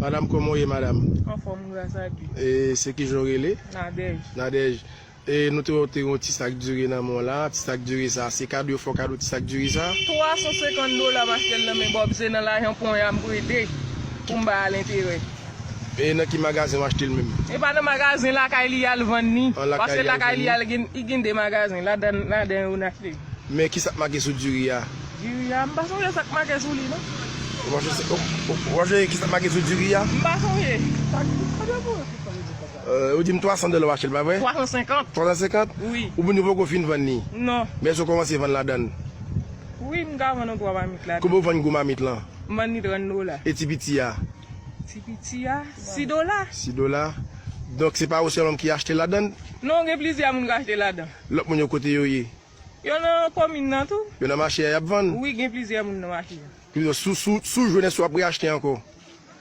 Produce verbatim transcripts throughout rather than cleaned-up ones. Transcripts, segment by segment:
Madanm, kòman w ye, madanm? Anfòm, gras a Dye. E se ki jan w rele? Nadège. Nadège. E nou te wè w te gen yon ti sak diri nan men w la. Ti sak diri sa, se kado yo fè w kado ti sak diri sa? Twa san senkant dola m achte l nan men Bòb, se nan lajan ponya m prete pou m bay al enterè. E nan ki magazen w achte l menm? E pa nan magazen, lakay li al vann li. An, lakay li al vann li. Paske lakay li al gen, li gen de magazen, ladan, ladan yo n achte. Men ki sa k make sou diri a? Diri a, m pa sonje sa k make sou li, non. Ou pa sonje, ou, ou, ou pa sonje ki sa k make sou diri a? M pa sonje. Sa k, sa k pou. Euh, ou di m twa san dola w achte l, pa vre? Twa san senkant. Twa san senkant? Wi. Ou menm ou poko fin vann li? Non. Men èske w kòmanse vann ladan l? Wi, m ka vann yon twa mamit ladan. Konbyen w vann gwo mamit lan? M vann li trant dola. E ti piti a? Ti piti a, sis dola. Sis dola. Donk, se pa ou sèlman ki achte ladan l? Non, gen plizyè moun k achte ladan. Lòt moun yo, kote yo ye? Yo nan komin nan tou. Yo nan mache a y ap vann? Wi, gen plizyè moun nan mache a. Plizyè, si w, si w, si w jwenn, èske w ap reyachte ankò?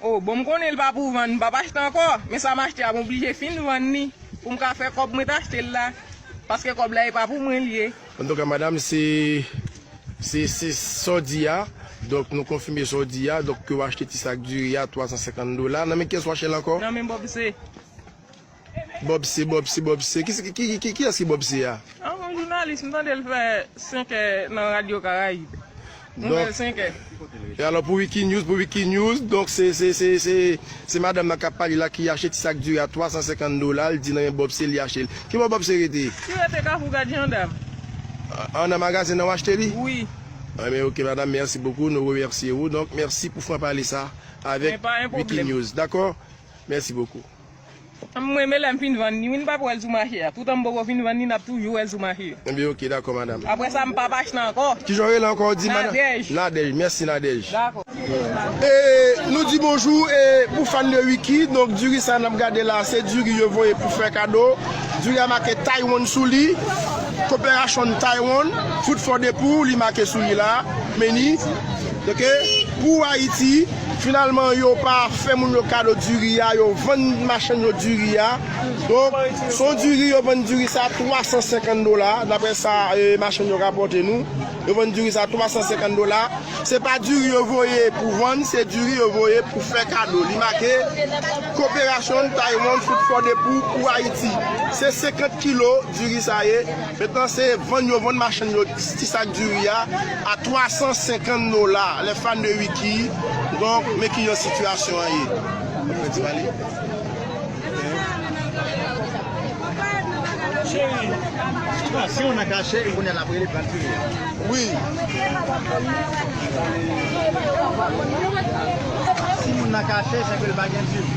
O, bon, m konnen l pa pou vann, m p ap achte ankò. Men sa m achte a, m oblije fin vann li pou m ka fè kòb mwen t achte l la. Paske kòb la, e pa pou mwen li ye. Antouka, madanm, se, se, se sa w di a. Donk, nou konfime sa w di a. Donk, ke w achte ti sak diri a, twa san senkant dola. Nan men kiyès w achte l ankò? Nan men Bòb se. Bòb se, Bòb se, Bòb se. Ki, ki, ki, ki, kiyès ki Bòb se a? An, yon jounalis, m tande l fè senkè nan Radyo Karayib. Nouvèl senkè. E alò, pou Wikinews, pou Wikinews, donk, se, se, se, se, se madanm nan k ap pale la ki achte ti sak diri a twa san senkant dola, l di nan men Bòb se li achte l. Ki bò Bòb se rete? Li rete Kafou Gad Jandam. A, nan magazen nan w achte li? Wi. Enben, ok, madanm, mèsi bokou, nou remèsye ou. Donk, mèsi pou fran pale sa avèk Wikinews, dakò? Mèsi bokou. Mwen, men lè m fin vann li, wi, n p ap wè l sou mache a. Toutan m poko fin vann li, n ap toujou wè l sou mache a. Enben, ok, dakò, madanm. Apre sa, m p ap achte ankò. Ki jan w rele ankò, w di, madanm? Nadège. Nadège, mèsi, Nadège. Dakò. E, nou di bonjou, e, pou fan de Wiki, donk, diri sa n ap gade la, se diri yo voye pou fè kado. Diri a make Taiwan sou li, Cooperation Taiwan, Food for the Poor, li make sou li la, meni. Ok, pou Ayiti, finalman, yo pa fè moun yo kado diri a, yo vann machann yo diri a. Donk, se yon diri, yo vann diri sa twa san senkant dola, daprè sa, e, machann yo rapòte nou. Yo vann diri sa twa san senkant dola. Se pa diri yo voye pou vann, se diri yo voye pou fè kado. Li make Cooperation Taiwan Food for the Poor pou Ayiti. Se senkant kilo diri sa ye. Mentnan, se vann yo vann machann yo ti sak diri a, a twa san senkant dola, les fans de Wiki. Donk, men kijan sitiyasyon an ye. Mwen fè ti pale. Cheri. Non, si moun nan kache, e kounye a l ap rele pran diri a. Wi. Si moun nan kache, se ke l pa gen diri.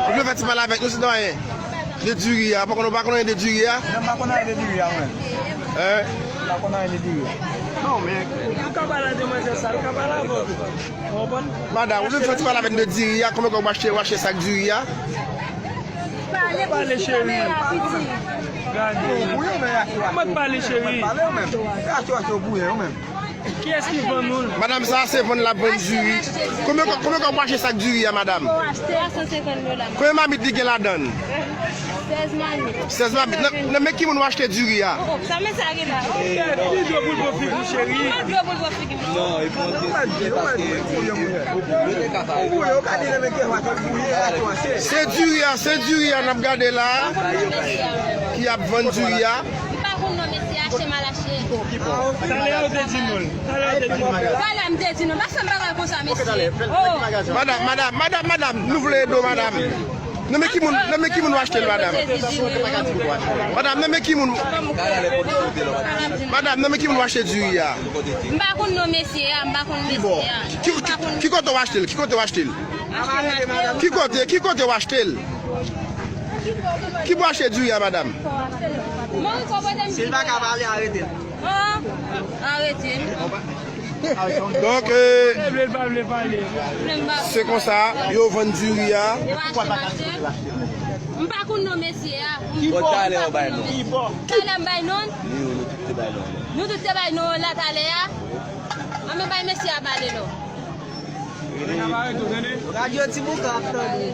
Ou vle fè ti pale avèk nou, sitwayen? De diri a, pa konn, ou pa konn anyen de diri a? Non, m pa konn anyen de diri a, mwen. Hein? M pa konn anyen de diri a. Non, men, ou ka pale a demwazèl sa, ou ka pale avè w tou. Ou konprann? Madanm, ou vle fè ti pale avè n de diri a, konbyen kòb w achte, w achte sak diri a? Pale, pale, cheri. Gade. Ou bouye, men, mwen pale, cheri. Mwen pale, ou menm. Kiyès ki vann ou l? Madanm sa, se vann l ap vann diri. Konbyen, konbyen kòb w achte sak diri a, madanm? Twa san senkant dola. Konbyen mamit li gen ladan l? Sèz mamit. Sèz mamit. Nan, nan men ki moun w achte diri a? Oh, oh, sa men sa gen la. Li dwe boul pou figi w, cheri. Li dwe boul pou figi m. Non, e pou antre sou pye paske ou bouye, ou ka di nan men kè w a te bouye a, tou ase. Se diri a, se diri a n ap gade la. Ki ap vann diri a. M pa konn non, mesye, achte m al achte. Talè yo te di nou l. Talè yo te di nou l. Talè m te di nou l. Pa fè m bagay konsa, mesye. Oh. Madanm, madanm, madanm, madanm, nou vle ede w, madanm. Nan men ki moun, nan men ki moun w achte l, madanm? Madanm, nan men ki moun? Madanm, nan men ki moun w achte diri a? M pa konn non mesye a, m pa konn mesye a. Ki, ki, ki kote w achte l? Ki kote w achte l? Ki kote, ki kote w achte l? Ki bò w achte diri a, madanm? Si l pa ka pale, arete l. Oh, arete m. Donk, eh, se konsa, yo vann diri a. M pa konn non mesye a. Bon, talè yo bay non. Talè m bay non. Nou tout te bay non. Nou tout te bay non la talè a. An men bay mesye a pale non. Radyo Ti Bouka ap tande.